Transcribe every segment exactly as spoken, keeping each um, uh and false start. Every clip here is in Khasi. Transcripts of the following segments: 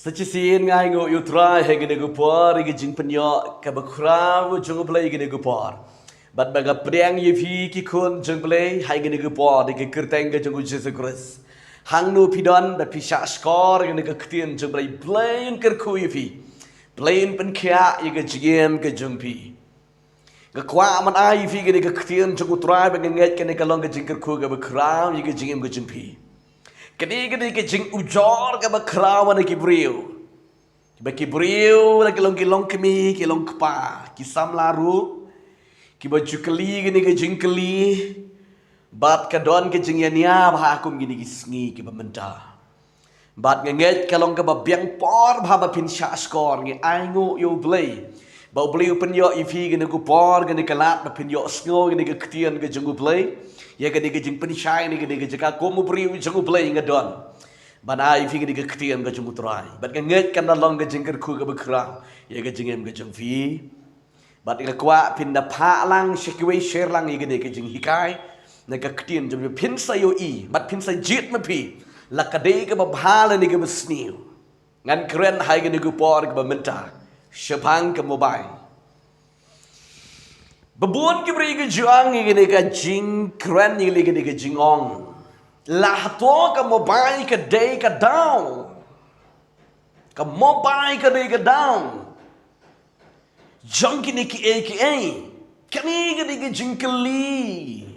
Sa shisien nga ainguh ïa u Trai ha kane ka por ïa ka jingpynïoh kaba khraw jong u Blei ha kane ka por. Bad ba nga pdiang ïa phi ki khun jong u Blei ha kane ka por ïa ka kyrteng ka jong u Jisu Khrist. Hangno phi don ba phi shah shkor ïa kane ka ktien jong u Blei, Blei un kyrkhu ïa phi. Blei un pynkhiah ïa ka jingim ka jong phi. Nga kwah ban ai ïa phi kane ka ktien jong u Trai ba nga ngeit kane ka long ka jingkyrkhu kaba khraw ïa ka jingim ka jong phi. Kane kane ka jingujor kaba khraw na ki briew. Ba ki briew la ki long ki long kmie ki long kpa ki samla ruh. Kiba ju kylli kane ka jingkylli. Bad ka don ka jingïania bha kum kine ki sngi kiba mynta. Bad nga ngeit ka long kaba biang por bha ba phin shah shkor, ngi ainguh ïa u Blei. Ba u Blei u pynïoh ïa phi kane ka por kane ka lad ba phin ïohsngew kane ka ktien ka jong u Blei. Ïa kane ka jingpynshai ne kane ka jaka kum u briew jong u Blei nga don. Ban ai ïa phi kane ka ktien ka jong u Trai. Bad nga ngeit kan da long ka jingkyrkhu kaba khraw ïa ka jingim ka jong phi. Bad nga kwah phin da phah lang sha kiwei, share lang ïa kane ka jinghikai. Na ka ktien jong phi phin sa ïohi bad phin sa jied ma phi. La ka dei kaba bha lane kaba sniew. Ngan kren ha kane ka por kaba mynta shaphang ka mobile. Ba bun ki briew ki ju ong ïa kane ka jingkren ïa kane ka jingong. La hato ka mobile ka dei ka daw. Ka mobile ka dei ka daw. Jong kine kiei kiei. Kane ka dei ka jingkylli.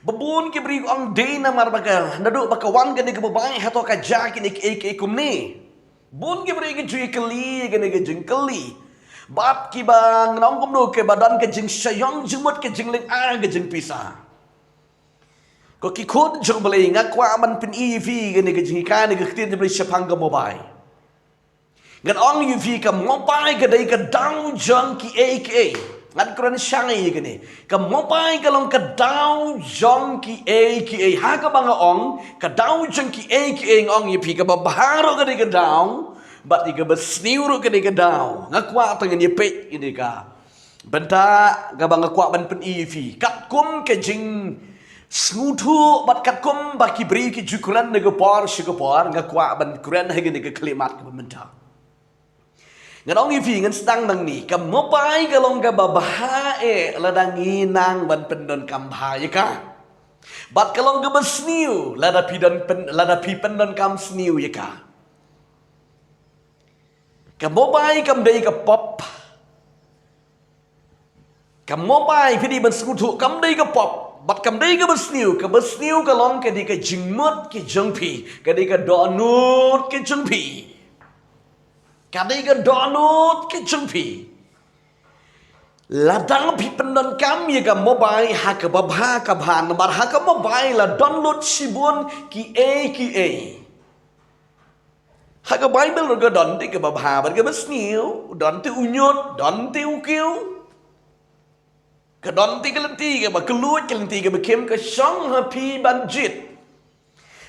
Ba bun ki briew ki ong dei namar ba ka naduh ba ka wan kane ka mobile hato ka jia kine kiei kiei kumne. Bun ki briew ki ju ïakylli kane ka jingkylli. Bad kiba ngan ong kumno kiba don ka jingshah ïong jingmut ka jinglyngngoh ka jingpisa. Ko ki khun jong u Blei nga kwah ban pyni ïa phi kane ka jinghikai ne ka ktien jong u Blei shaphang ka mobile. Ngan ong ïa phi ka mobile ka dei ka daw jong kiei kiei. Ngan kren shai ïa kane. Ka mobile ka long ka daw jong kiei kiei. Ha kaba nga ong ka daw jong kiei kiei nga ong ïa phi kaba bha ruh ka dei ka daw. Bad ïa kaba sniew ruh ka dei ka daw. Nga kwah tang ngan ïa peit ïa ka bynta kaba nga kwah ban pyni ïa phi. Katkum ka jingsngewthuh bad katkum ba ki briew ki ju kren na ka por sha ka por nga kwah ban kren ha kane ka khyllipmat kaba mynta. Ngan ong ïa phi ngan sdang nangne ka mobile ka long kaba bha eh lada ngi nang ban pyndonkam bha ïa ka. Bad ka long kaba sniew lada phi don pyn lada phi pyndonkam sniew ïa ka. Ka mobile kam dei ka pop. Ka mobile phi dei ban sngewthuh kam dei ka pop bad kam dei kaba sniew, kaba sniew ka long ka dei ka jingmut ka jong phi, ka dei ka dohnud ka jong phi. Ka dei ka dohnud ka jong phi. Lada phi pyndonkam ïa ka mobile ha kaba bha ka bha namar ha ka mobile la download shibun kiei kiei. Ha ka Baibl ruh ka don te kaba bha bad kaba sniew, don te u ñiut, don te u kiew. Ka don te ka lynti kaba kylluid, ka lynti kaba khim, ka shong ha phi ban jied.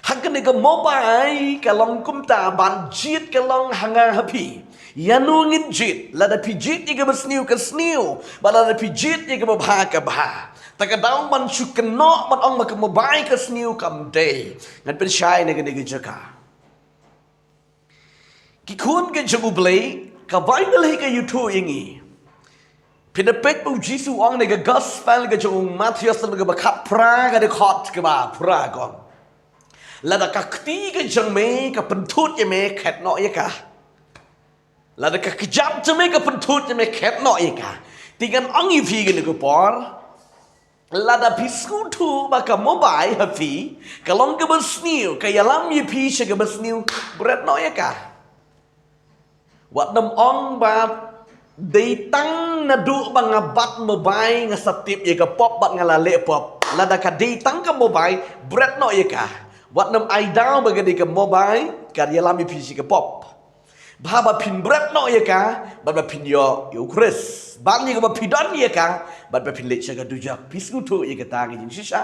Ha kane ka mobile ka long kumta ban jied ka long ha nga ha phi. Ïano ngin jied, lada phi jied ïa kaba sniew ka sniew, bad lada phi jied ïa kaba bha ka bha. Ta ka daw ban shu kynnoh ban ong ba ka mobile ka sniew kam dei. Ngan pynshai na kane ka jaka. Ki khun ka jong U Blei, ka Baibl hi ka ïathuh ïa ngi. Phin da peit ba U Jisu u ong na ka gospel ka jong u Mathaios lynnong kaba khatphra ka dkhot kaba phra ka ong. Lada ka kti ka jong me ka pynthut ïa me, khet noh ïa ka. Lada ka kjat jong me ka pynthut ïa me, khet noh ïa ka. Te ngan ong ïa phi kane ka por. Lada phi sngewthuh ba ka mobile ha phi ka long kaba sniew, ka ïalam ïa phi sha kaba sniew, bret noh ïa ka. Wat nym ong ba dei tang naduh ba nga bat mobile nga sa tip ïa ka pop bad nga la leh pop. Lada ka dei tang ka mobile, bret noh ïa ka. Wat nym ai daw ba ka dei ka mobile ka ïalam ïa phi sha ka pop. Bha ba phin bret noh ïa ka bad ba phin ïoh ïa U Khrist. Ban ïa kaba phi don ïa ka bad ba phin leit sha ka dujok. Phi sngewthuh ïa kata ka jingshisha?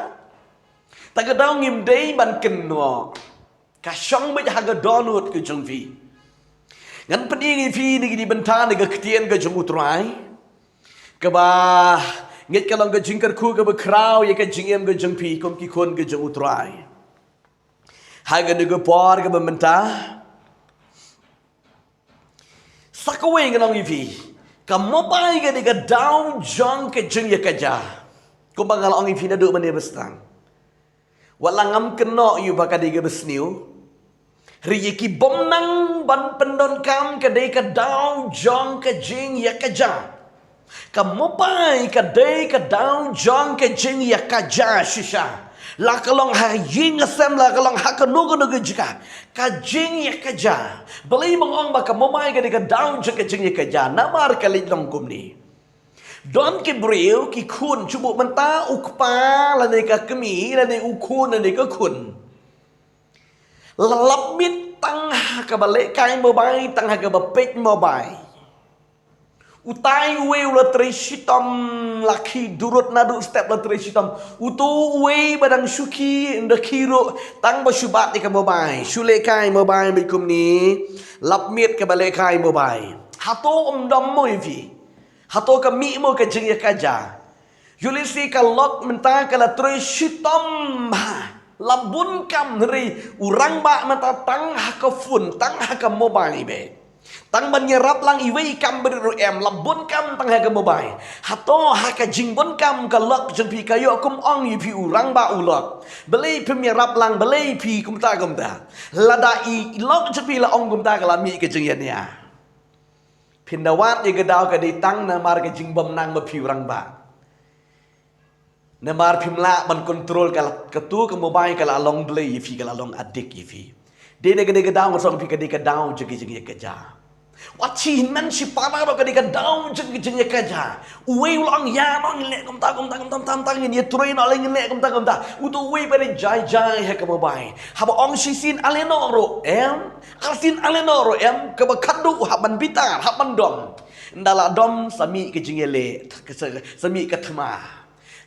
Ta ka daw ngim dei ban kynnoh. Ka shong beit ha ka dohnud ka jong phi. Ngan pyni ïa phi na kine ki bynta na ka ktien ka jong U Trai. Kaba ngeit ka long ka jingkyrkhu kaba khraw ïa ka jingim ka jong phi kum ki khun ka jong U Trai. Ha kane ka por kaba mynta. Sa kawei ngan ong ïa phi, ka mobile ka dei ka daw jong ka jingïakajia. Kumba nga la ong ïa phi naduh mynne ba sdang, wat la ngam kynnoh ïa ba ka dei kaba sniew, hynrei ïa ki bym nang ban pyndonkam, ka dei ka daw jong ka jingïakajia. Ka mobile ka dei ka daw jong ka jingïakajia shisha. La ka long ha ïing ha sem, la ka long ha kano kano ka jaka, ka jingïakajia. Balei ba nga ong ba ka mobile ka dei ka daw jong ka jingïakajia? Namar ka leit long kumne. Don ki briew ki khun, shu buh mynta u kpa lane ka kmie lane u khun lane ka khun la lap miet tang ha kaba lehkai mobile, tang ha kaba peit mobile. Utai uwei u la trei shitom, la khie durut naduh step la trei shitom. Uto uwei ba dang shu khie, ynda khie ruh tang ba shu bat ïa ka mobile, shu lehkai mobile beit kumne, lap miet kaba lehkai mobile. Hato um dom mo ïa phi? Hato ka mih mo ka jingïakajia? Ïoh lehse ka lok mynta ka la trei shitom bha, la bun kam, hynrei u rangbah mynta tang ha ka phone, tang ha ka mobile beit. Tang ban ïarap lang iwei i kam ba rit ruh em, la bun kam tang ha ka mobile. Hato ha ka jingbun kam ka lok jong phi ka ïoh kum ong ïa phi u rangbah u lok? Balei phim ïarap lang, balei phi kumta kumta? Lada i lok jong phi la ong kumta ka la mih ka jingïania. Phin da wad ïa ka daw ka dei tang namar ka jingbym nang ma phi u rangbah. Namar phim lah ban control ka la, katu ka mobile ka la long blei ïa phi, ka la long addict ïa phi. Dei na ka dei ka daw nga ong phi ka dei ka daw jong ka jingïakajia. Wat shi hynmen shi para ruh ka dei ka daw jong ka jingïakajia. Uwei u la ong ïa nong leh kumta kumta kumta kumta kumta, ngin ïa trei noh leh, ngin leh kumta kumta. Uto uwei ba dei jai jai ha ka mobile. Haba ong shisien ale noh ruh em. Arsien ale noh ruh em, kaba khadduh hap ban bitar, hap ban dom. Ynda la dom sa mih ka jingïaleh, sa, sa mih ka thma.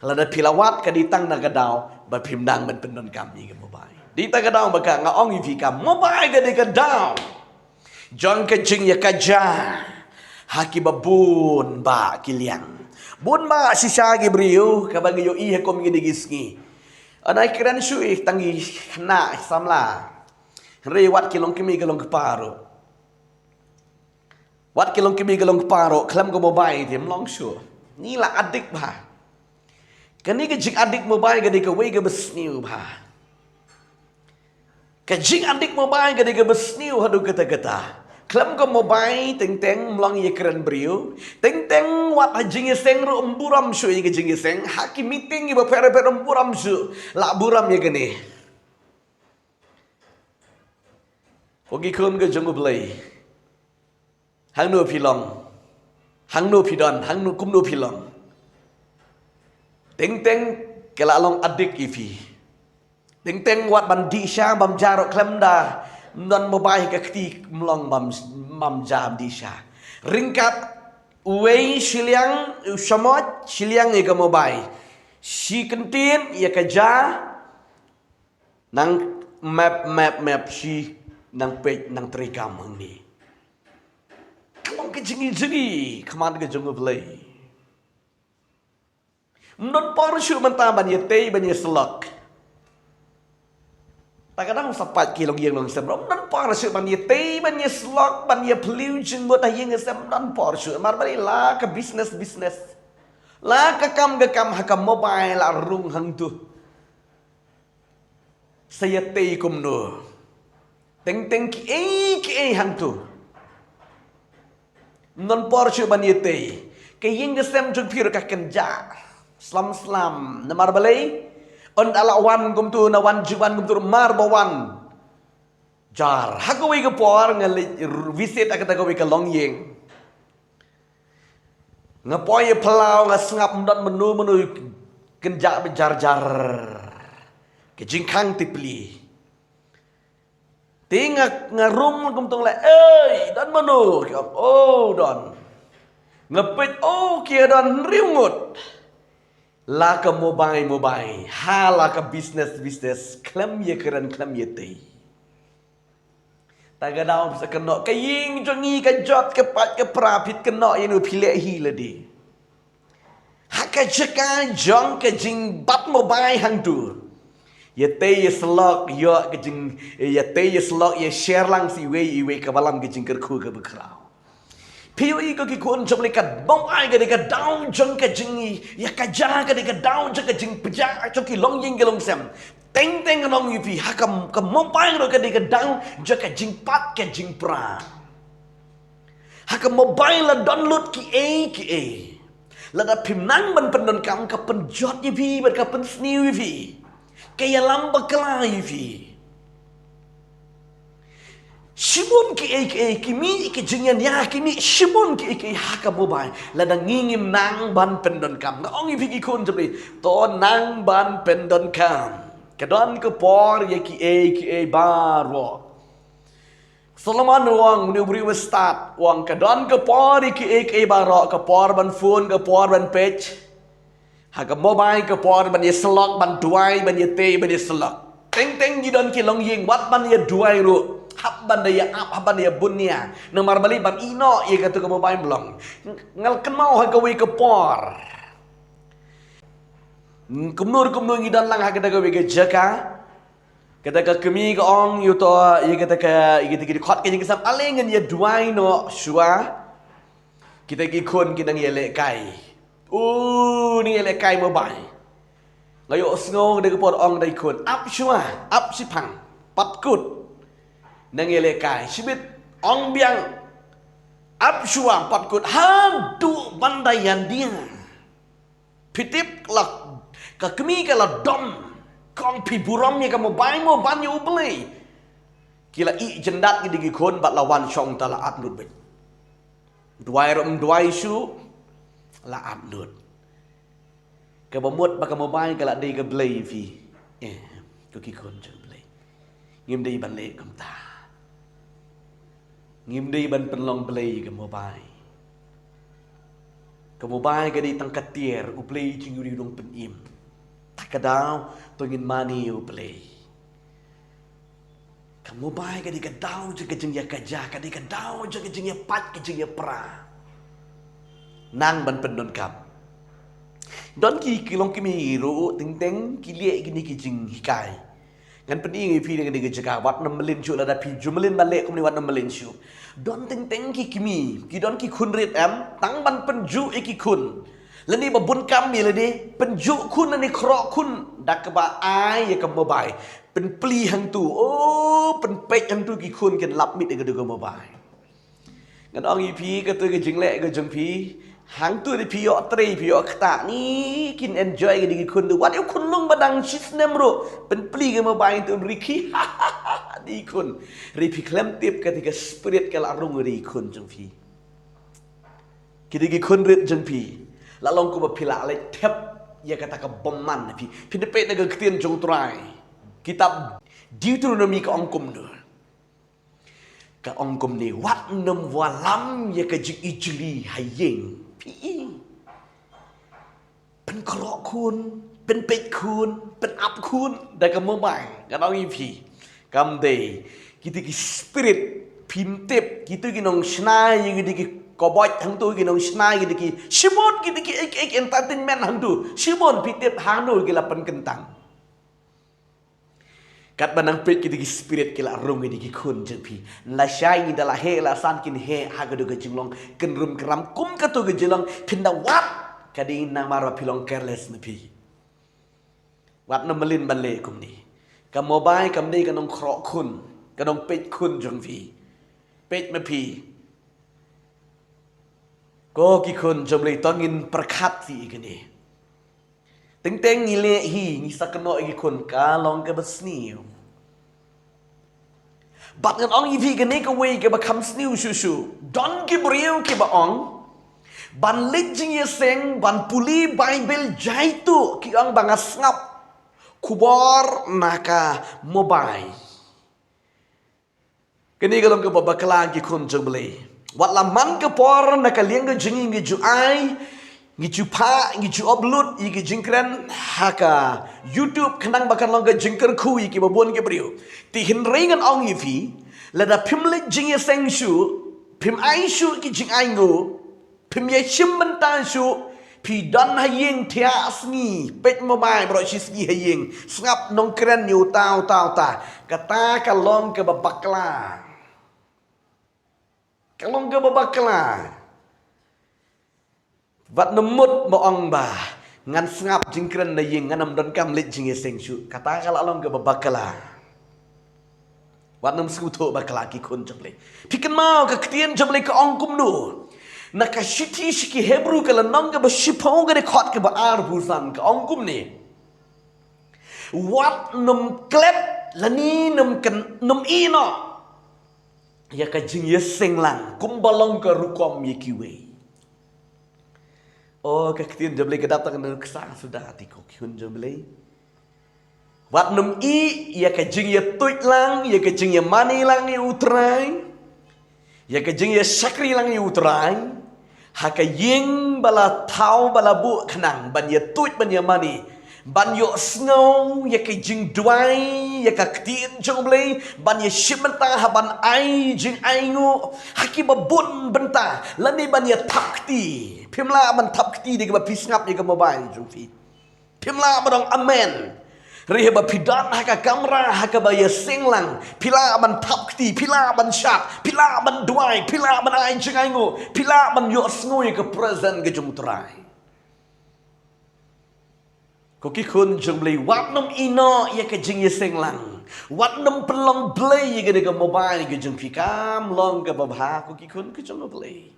Lada phi la wad ka dei tang na ka daw ba phim nang ban pyndonkam ïa ka mobile. Dei ta ka daw ba ka nga ong ïa phi ka mobile ka dei ka daw jong ka jingïakajia ha kiba bun bah ki liang. Bun bah shisha ki briew kaba ngi ïohi ha kum kine ki sngi. Ynda kren shuh tang ki khynnah samla. Hynrei wat ki long kmie ki long kpa ruh. Wat ki long kmie ki long kpa ruh, khlem ka mobile te ym long shuh. Ngi la addict bha. Kane ka jing addict mobile ka dei kawei kaba sniew bha. Ka jing addict mobile ka dei kaba sniew haduh katta katta. Khlem ka mobile teng teng ym long ïakren briew. Teng teng wat ha jingïaseng ruh ym burom shuh ïa ka jingïaseng. Ha ki meeting kiba pher pher ym burom shuh. La burom ïa kane. Ko ki khun ka jong U Blei. Hangno phi long? Hangno phi don? Hangno, kumno phi long? Teng teng ka la long addict ïa phi. Teng teng wat ban dih sha bam ja ruh khlem da ym don mobile ka kti ym long bam, bam ja bam dih sha. Ryngkat uwei shiliang, u shamoit shiliang ïa ka mobile. Shi kyntien ïa ka ja. Nang map, map, map, shi nang peit, nang treikam hangne. Ka long ka jingïohi, ka khmat ka jong U Blei. Ym don por shuh mynta ban ïatei, ban ïasyllok. Ta ka dang sa pat ki long ïing long sem. Ym don por shuh ban ïatei, ban ïasyllok, ban ïaphylliew jingmut ha ïing ha sem, ym don por shuh. Mar ba la ka business, business. La ka kam, ka kam ha ka mobile la rung hangtu. Sa ïatei kumno? Teng teng kiei kiei hangtu. Ym don por shuh ban ïatei. Ka ïing ka sem jong phi ruh ka kynjah. Slem slem. Namar balei? Ynda la wan kumtu, na wan jingwan kumtu, mar ba wan jar. Ha kawei ka por nga leit visit ha kata kawei ka longïing. Nga poi ïa phyllaw, nga sngap ym don mynno mynno, kynjah ba jar jar. Ka jingkhang tipli. Te nga, nga rung kumtu leh, "Ei, don mynno?" Ki ong, "Oh, don." Nga peit, "Oh, ki don hynriew ngut." La ka mobile, mobile. Ha la ka business, business. Khlem ïakren, khlem ïatei. Ta ka daw sa kynnoh, ka ïing jong ngi ka jot ka pait ka pra, phi kynnoh ïa no phi leh hi lade. Ha ka jaka jong ka jingbat mobile hangtu. Ïatei ïasyllok, ïoh ka jing, ïatei ïasyllok, ïa share lang sa iwei iwei kaba lam ka jingkyrkhu kaba khraw. Phi ïohi ko ki khun jong U Blei, ka mobile ka dei ka daw jong ka jingïakajia, ka dei ka daw jong ka jingpjah jong ki longïing ki longsem. Teng teng ngan ong ïa phi, ha ka, ka mobile ruh ka dei ka daw jong ka jingpat ka jingpra. Ha ka mobile la don lut kiei kiei. Lada phim nang ban pyndonkam, ka pynjot ïa phi bad ka pynsniew ïa phi, ka ïalam bakla ïa phi. Shibun kiei kiei, ki mih ki jingïania, ki mih shibun kiei kiei ha ka mobile. Lada ngi ngim nang ban pyndonkam, nga ong ïa phi ki khun jong U Blei, to nang ban pyndonkam. Ka don ka por ïa kiei kiei baroh. Solomon u ong, une u briew ba stad, u ong ka don ka por ïa kiei kiei baroh, ka por ban phone, ka por ban peit ha ka mobile, ka por ban ïasyllok, ban duwai, ban ïatei, ban ïasyllok. Teng teng ngi don ki longïing, wat ban ïaduwai ruh, hap ban da ïa-ap, hap ban da ïabun nia. Namar balei? Ban ïehnoh ïa katu ka mobile, ba long. Nga la kynmaw ha kawei ka por, kumno kumno ngi don lang ha kata kawei ka jaka. Kata ka kmie ka ong, ïa uto, ïa kata ka, ïa kata ka dkhot ka jingkynsan, ale ngan ïaduwai noh shuwa. Kita ki khun ki nang ïalehkai. U, nang ïalehkai mobile. Nga ïohsngew da ka por ong da ki khun, ap shuwa, ap shiphang, pat kut. Nang ïalehkai, shibit ong biang, ap shuwa, pat kut, haduh ban da ïa dia. Phi tip, la, ka kmie ka la dom. Ka ong phi burom ïa ka mobile, mobile ïa U Blei. Ki la ïeh jyndat ki da ki khun bad la wan shong ta la at lut beit. Duwai ruh ym duwai shuh, la at lut. Kaba mut ba ka mobile ka la dei ka blei phi. Eh, ko ki khun jong U Blei, ngim dei ban leh kumta. Ngim dei ban pynlong blei ka mobile. Ka mobile ka dei tang ka tiar, U Blei jong ngi u dei u nongpynim. Ta ka daw, to ngin mane ïa U Blei. Ka mobile ka dei ka daw jong ka jingïakajia, ka dei ka daw jong ka jingïapait, ka jingïapra. Nang ban pyndonkam. Don ki, ki longkmie ruh, teng teng ki leh kine ki jinghikai. Ngan pyni ïa phi na kane ka jaka, wat nym mlien shuh, lada phi ju mlien ban leh kumne, wat nym mlien shuh. Don teng teng ki kmie, ki don ki khun rit em, tang ban pynjuh ïa ki khun. Lane ba bun kam ïa lade, pynjuh khun lane khroh khun, da kaba ai ïa ka mobile. Pynplie hangtu, oh, pynpeit hangtu ki khun kin lap miet ïa katu ka mobile. Ngan ong ïa phi, katu ka jingleh ka jong phi, hangtu da phi ïoh trei, phi ïoh ktah, ni kin enjoy ka da ki khun tu. Wat ïa u khunlung ba dang shi snem ruh, pynplie ka mobile tu, ri ki, di khun. Ri phi khlem tip kata ka spirit ka la rung ri khun jong phi. Ki da ki khun rit jong phi, la long kumba phi la leit thep ïa kata ka bymman phi. Phin da peit na ka ktien jong U Trai. Kitab Deuteronomy ka ong kumno. Ka ong kumne, wat nym wallam ïa ka jingijli ha ïing. Phi i. Pynkhroh khun, pynpeit khun, pynap khun, da ka mobile. Ngan ong ïa phi. Kam dei, kita ki spirit, phim tip, kita ki nongshna ïa kita ki koboi hangtu, ki nongshna ïa kita ki, shibun kita ki ek ek entertainment hangtu, shibun phi tip hangno ki la pynkyntang. Katba nang peit kita ki spirit ki la rung ïa ki khun jong phi. Lashai ngi da la heh la san kin heh ha katu ka jinglong kynrum kynram kum katu ka jinglong phin da wad ka dei namar ba phi long careless na phi. Wat nym mlien ban leh kumne. Ka mobile kam dei ka nongkhroh khun, ka nongpeit khun jong phi. Peit ma phi. Ko ki khun jong U Blei, to ngin pyrkhat ïa kane. Teng teng ngi leh hi, ngi sa kynnoh ïa ki khun, ka long kaba sniew. Bad ngan ong ïa phi kane kawei kaba kham sniew shuh shuh. Don ki briew kiba ong, ban leit jingïaseng, ban pule Bible jaitu, ki ong ba nga sngap khubor na ka mobile. Kane ka long kaba bakla ki khun jong U Blei. Wat la man ka por na ka liang ka jong ngi ngi ju ai, ngi ju phah, ngi ju upload ïa ki jingkren ha ka YouTube khnang ba kan long ka jingkyrkhu ïa kiba bun ki briew. Te hynrei ngan ong ïa phi, lada phim leit jingïaseng shuh, phim ai shuh ki jingainguh, phim ïashim bynta shuh, phi don ha ïing thiah sngi, peit mobile baroh shi sngi ha ïing, sngap nongkren ïa uta uta uta. Kata ka long kaba bakla. Ka long kaba bakla. Wat nym mut ba ong ba ngan sngap jingkren na ïing, ngan ym donkam leit jingïaseng shuh. Kata ka la long kaba bakla. Wat nym sngewthuh bakla ki khun jong U Blei. Phi kynmaw ka ktien jong U Blei ka ong kumno? Na ka shithi sha ki Hebru ka lynnong kaba shiphew ka dkhot kaba arphew san ka ong kumne. Wat nym klet lane nym kyn nym ïehnoh ïa ka jingïaseng lang kumba long ka rukom ïa kiwei. O ka ktien jong U Blei ka dap tang nuksa suda te ko ki khun jong U Blei. Wat nym ïeh ïa ka jingïatuid lang, ïa ka jingïamane lang ïa U Trai. Ïa ka jingïashakri lang ïa U Trai. Ha ka ïing ba la thaw ba la buh khnang ban ïatuid ban ïamane. Ban ïohsngew ïa ka jingduwai ïa ka ktien jong U Blei, ban ïashim bynta ha ban ai jingainguh ha kiba bun bynta, lane ban ïathap kti. Phim lah ban thap kti da kaba phi sngap ïa ka mobile jong phi. Phim lah ban ong amen. Hynrei haba phi don ha ka kamra ha kaba ïaseng lang, phi lah ban thap kti, phi lah ban shad, phi lah ban duwai, phi lah ban ai jingainguh, phi lah ban ïohsngew ïa ka presence ka jong U Trai. Ko ki khun jong U Blei, wat nym ïehnoh ïa ka jingïaseng lang. Wat nym pynlong blei ïa kane ka mobile ka jong phi, kam long kaba bha ko ki khun ki jong U Blei.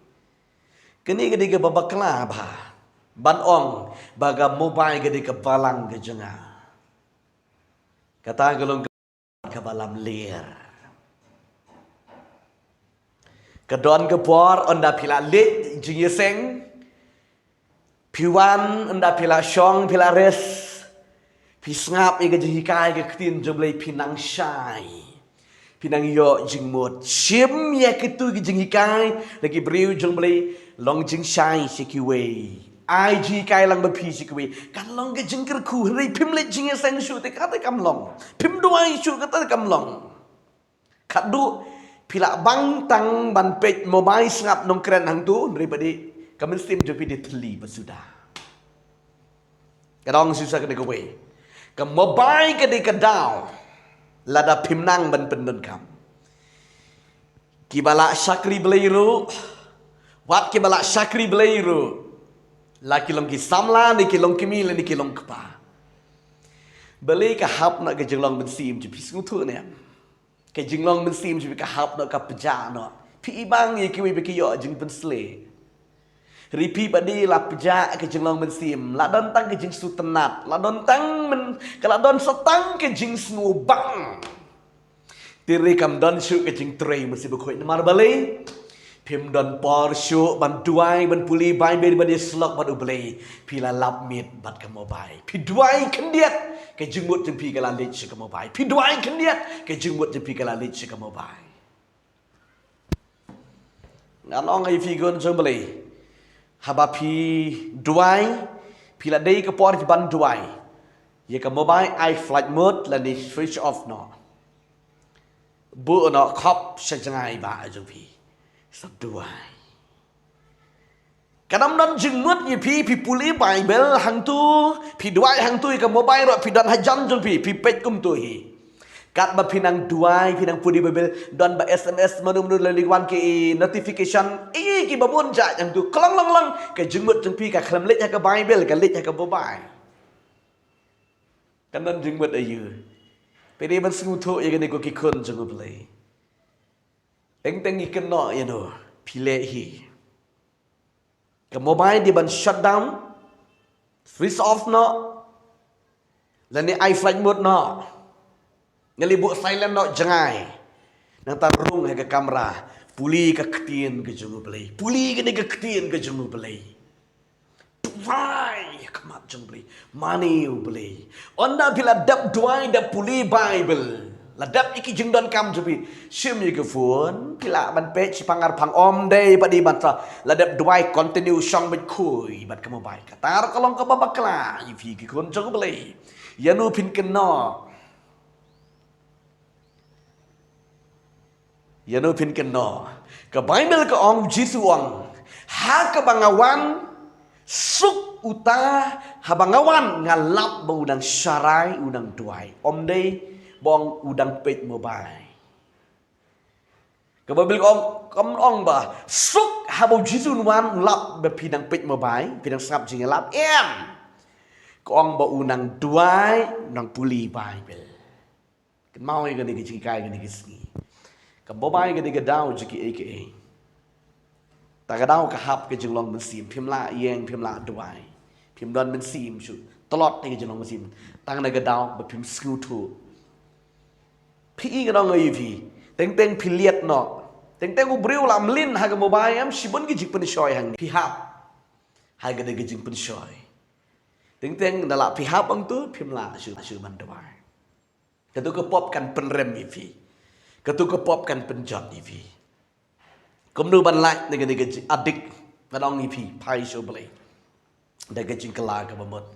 Kane ka dei kaba bakla bha ban ong ba ka mobile ka dei ka balang ka jong nga. Kata ka long kaba lamler. Ka don ka por ynda phi la leit jingïaseng, phi wan ynda phi la shong, phi la rest, phi sngap ïa ka jinghikai ka ktien jong U Blei, phi nang shai. Phi nang ïoh jingmut. Shim ïa kitu ki jinghikai na ki briew jong U Blei, long jingshai sha kiwei. Ai jinghikai lang ba phi sha kiwei. Kan long ka jingkyrkhu, hynrei phim leit jingïaseng shuh te kata kam long. Phim duwai shuh kata kam long. Khatduh phi lah bang tang ban peit mobile sngap nongkren hangtu, hynrei pat de ka mynsiem jong phi de thylli bad suda. Ka dang shisha kane kawei. Ka mobile ka dei ka daw lada phim nang ban pyndonkam. Kiba la shakri Blei ruh, wat kiba la shakri Blei ruh, la ki long ki samla ne ki long ki kmie ne ki long ki kpa. Balei ka hap na ka jinglong mynsiem jong phi, sngewthuh ne em? Ka jinglong mynsiem jong phi ka hap noh, ka pjah noh. Phi i bang ïa kiwei ba ki ïoh jingpynsleh. Hynrei phi pat de la pjah ka jinglong mynsiem, la don tang ka jingsngewtynnat, la don tang myn, ka la don sa tang ka jingsngewbang. Te hynrei kam don shuh ka jingtrei Mynsiem Bakhuid, namar balei? Phim don por shuh ban duwai, ban pule Baibl, ban ïasyllok bad U Blei. Phi la lap miet bad ka mobile. Phi duwai khyndiat, ka jingmut jong phi ka la leit sha ka mobile. Phi duwai khyndiat, ka jingmut jong phi ka la leit sha ka mobile. Ngan ong ïa phi khun jong U Blei. Haba phi duwai, phi la dei ka por phi ban duwai, ïa ka mobile ai flight mode lane switch off noh. Buh noh khop sha jngai ba jong phi. Sa duwai. Kan ym don jingmut ïa phi, phi pule Baibl hangtu, phi duwai hangtu, ïa ka mobile ruh phi don hajan jong phi, phi peit kumtu hi. Katba phi nang duwai, phi nang pule Baibl, don ba S M S mano mano la leit wan ki notification, ïa kiba bun jait hangtu, ka long long long, ka jingmut jong phi ka khlem leit ha ka Baibl, ka leit ha ka mobile. Kan don jingmut aïu? Phi dei ban sngewthuh ïa kane ko ki khun jong U Blei. Teng teng ngi kynnoh ïa no, phi leh hi. Ka mobile dei ban shut down, switch off noh, lane ai flight mode noh. Nga leh buh silent noh jngai. Nangta rung ha ka kamra. Pule ka ktien ka jong U Blei. Pule kane ka ktien ka jong U Blei. Duwai ha khmat jong U Blei. Mane U Blei. Ynda phi la dep duwai, dep pule Baibl, la dep ïa ki jingdonkam jong phi, shim ïa ka phone, phi lah ban peit shiphang arphang, ym dei pat dei ban sa. La dep duwai, continue shong beit khuid bad ka mobile. Kata ruh ka long kaba bakla ïa phi ki khun jong U Blei. Ïa no phin kynnoh? Ïa no phin kynnoh? Ka Baibl ka ong, Jisu ong, ha kaba nga wan, suk uta haba nga wan, nga lap ba u dang sharai, u dang duwai. Ym dei ba ong u dang peit mobile. Ka Baibl ka ong, kam ong ba suk haba u Jisu un wan, un lap ba phi nang peit mobile, phi nang sngap jingïalap, em. Ka ong ba u nang duwai, nang pule Baibl. Kynmaw ïa kane ka jinghikai kane ka sngi. Ka mobile kane ka daw jong kiei kiei. Ta ka daw ka hap ka jinglong mynsiem, phim lah ïeng, phim lah duwai. Phim don mynsiem shuh. Tlot ïa ka jinglong mynsiem. Tang na ka daw ba phim sngewthuh. Phi i, ngan ong ïa phi. Teng teng phi liat noh. Teng teng u briew la mlien ha ka mobile, em, shibun ki jingpynshoi hangne. Phi hap ha kane ka jingpynshoi. Teng teng da lah phi hap hangto, phim lah shuh, shuh ban duwai. Kato ka pop kan pynrem ïa phi. Kato ka pop kan pynjot ïa phi. Kumno ban lait na kane ka jing-, addict, ngan ong ïa phi, phai sha U Blei da ka jingkylla kaba mut.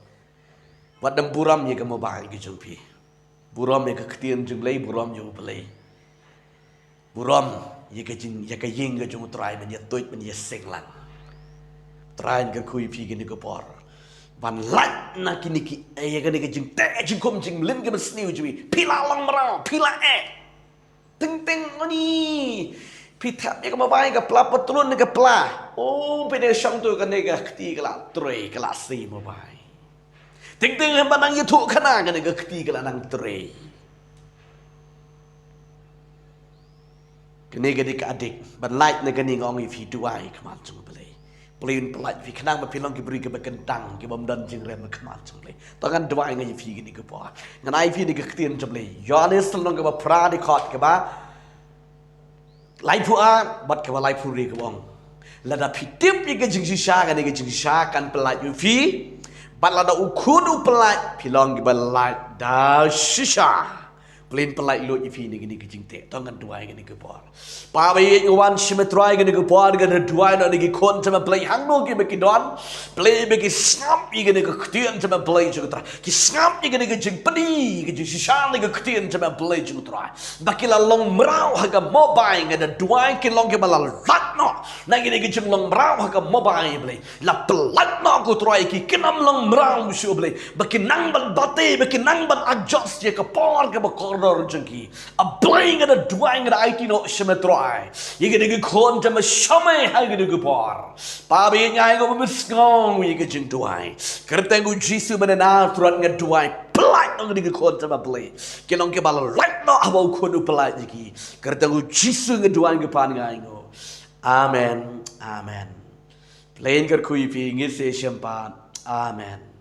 Wat dang burom ïa ka mobile ka jong phi. Burom ïa ka ktien jong U Blei, burom ïa U Blei. Burom ïa ka jing, ïa ka ïing ka jong U Trai, ban ïa tuid, ban ïa seng lang. U Trai un kyrkhu ïa phi kane ka por ban lait na kine ki, eh, ïa kane ka jingteh jingkhum, jingmlien kaba sniew jong phi. Phi la long mraw, phi la eh. Teng teng, ani. Phi thep ïa ka mobile, ka pla patlun, ka pla. Oh, phi dei shong tu, kane ka kti ka la trei, ka la sei mobile. Teng teng haba nang ïathuh khana, kane ka kti ka la nang trei. Kane ka dei ka addict. Ban lait na kane, nga ong ïa phi, duwai khmat jong U Blei. Blei un pynlait phi, khnang ba phi long ki briew kiba kyntang, ki bym don jingrem khmat jong U Blei. To ngan duwai nga ïa phi kane ka por. Ngan ai phi kane ka ktien jong U Blei. Ïoannis lynnong kaba phra, dkhot kaba laiphew ar bad kaba laiphew hynriew, kaba ong, lada phi tip ïa ka jingshisha, kane ka jingshisha kan pynlait ïa phi. Bad lada U Khun u pynlait, phi long kiba lait da shisha. Blei un pynlait lut ïa phi na kane ka jingteh. To ngan duwai kane ka por. Pa ba ïeit, nga wan sha me Trai kane ka por, nga da duwai noh na ki khun jong me Blei, hangno kiba ki don. Blei, ba ki sngap ïa kane ka ktien jong me Blei jong U Trai. Ki sngap ïa kane ka jingpyni, ka jingshisha na ka ktien jong me Blei jong U Trai. Ba ki la long mraw ha ka mobile, nga da duwai ki long kiba la lait noh na kane ka jinglong mraw ha ka mobile, Blei. La pynlait noh ko Trai, ki kin ym long mraw shuh, Blei. Ba kin nang ban bate, ba kin nang ban adjust ïa ka por kaba kordor jong ki. A Blei, nga da duwai, nga da aiti noh sha me Trai ïa kine ki khun jong me, sha me ha kine ki por. Pa ba ïeit, nga ai nguh bad sngew ïa ka jingduwai. Kyrteng U Jisu ba na Nasareth nga duwai, pynlait noh ïa kine ki khun jong me Blei. Ki long kiba la lait noh haba U Khun u pynlait ïa ki. Kyrteng U Jisu nga duwai, nga pan, nga ai nguh. Amen. Amen. Blei un kyrkhu ïa phi, ngin sa ïashem pat. Amen.